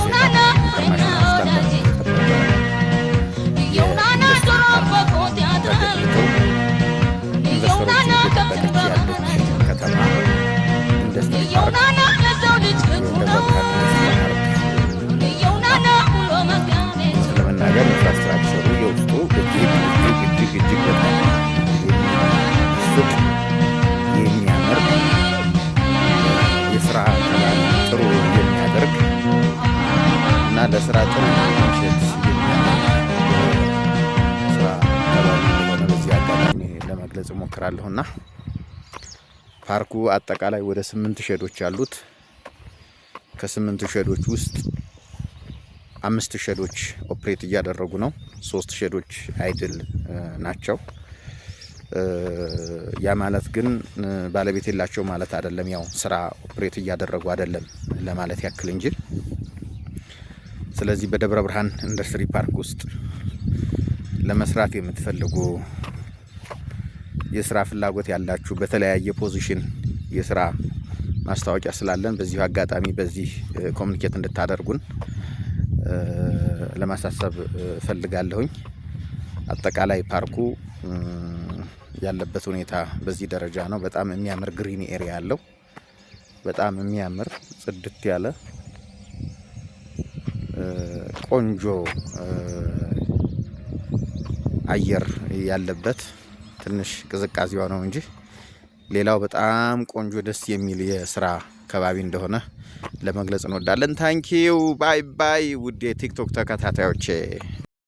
International standard የጠበቀ የኢንዱስትሪ ፓርክ ተገንብቶ ኢንቨስተሮችን እየጠበቀች ያለች ከተማ፣ ኢንዱስትሪ ፓርክ፣ የደብረ ብርሃን ኢንዱስትሪ ፓርክ። ለመናገር infrastructure ኡ የውስጡ እጅግ እጅግ እጅግ እጅግ በጣም የሚመስጥ፣ የሚያምር፣ የስራ ከባቢ ጥሩ የሚያደርግ እና ለስራ ጥሩ ምሽት የሚያደርግ ስራ ከባቢ እንደሆነ በዚህ አጋጣሚ ለመግለጽ እሞክራለሁ። እና ፓርኩ አጠቃላይ ወደ ስምንት shed ኦች ያሉት፣ ከስምንቱ shed ኦች ውስጥ አምስት shed ኦች operate እያደረጉ ነው። ሶስት shed ኦች idle ናቸው። ያ ማለት ግን ባለቤት የላቸው ማለት አይደለም። ያው ስራ operate እያደረጉ አይደለም ለማለት ያክል እንጂ። ስለዚህ በደብረ ብርሃን ኢንዱስትሪ ፓርክ ውስጥ ለመስራት የምትፈልጉ፣ የስራ ፍላጎት ያላችሁ፣ በተለያየ position የስራ ማስታወቂያ ስላለን በዚሁ አጋጣሚ በዚህ communicate እንድታደርጉን ለማሳሰብ እፈልጋለሁኝ። አጠቃላይ ፓርኩ ያለበት ሁኔታ በዚህ ደረጃ ነው። በጣም የሚያምር green area አለው። በጣም የሚያምር፣ ጽድት ያለ፣ ቆንጆ አየር ያለበት፣ ትንሽ ቅዝቃዜዋ ነው እንጂ ሌላው በጣም ቆንጆ፣ ደስ የሚል የስራ ከባቢ እንደሆነ ለመግለጽ እንወዳለን። Thank you, bye bye ውድ የ TikTok ተከታታዮቼ።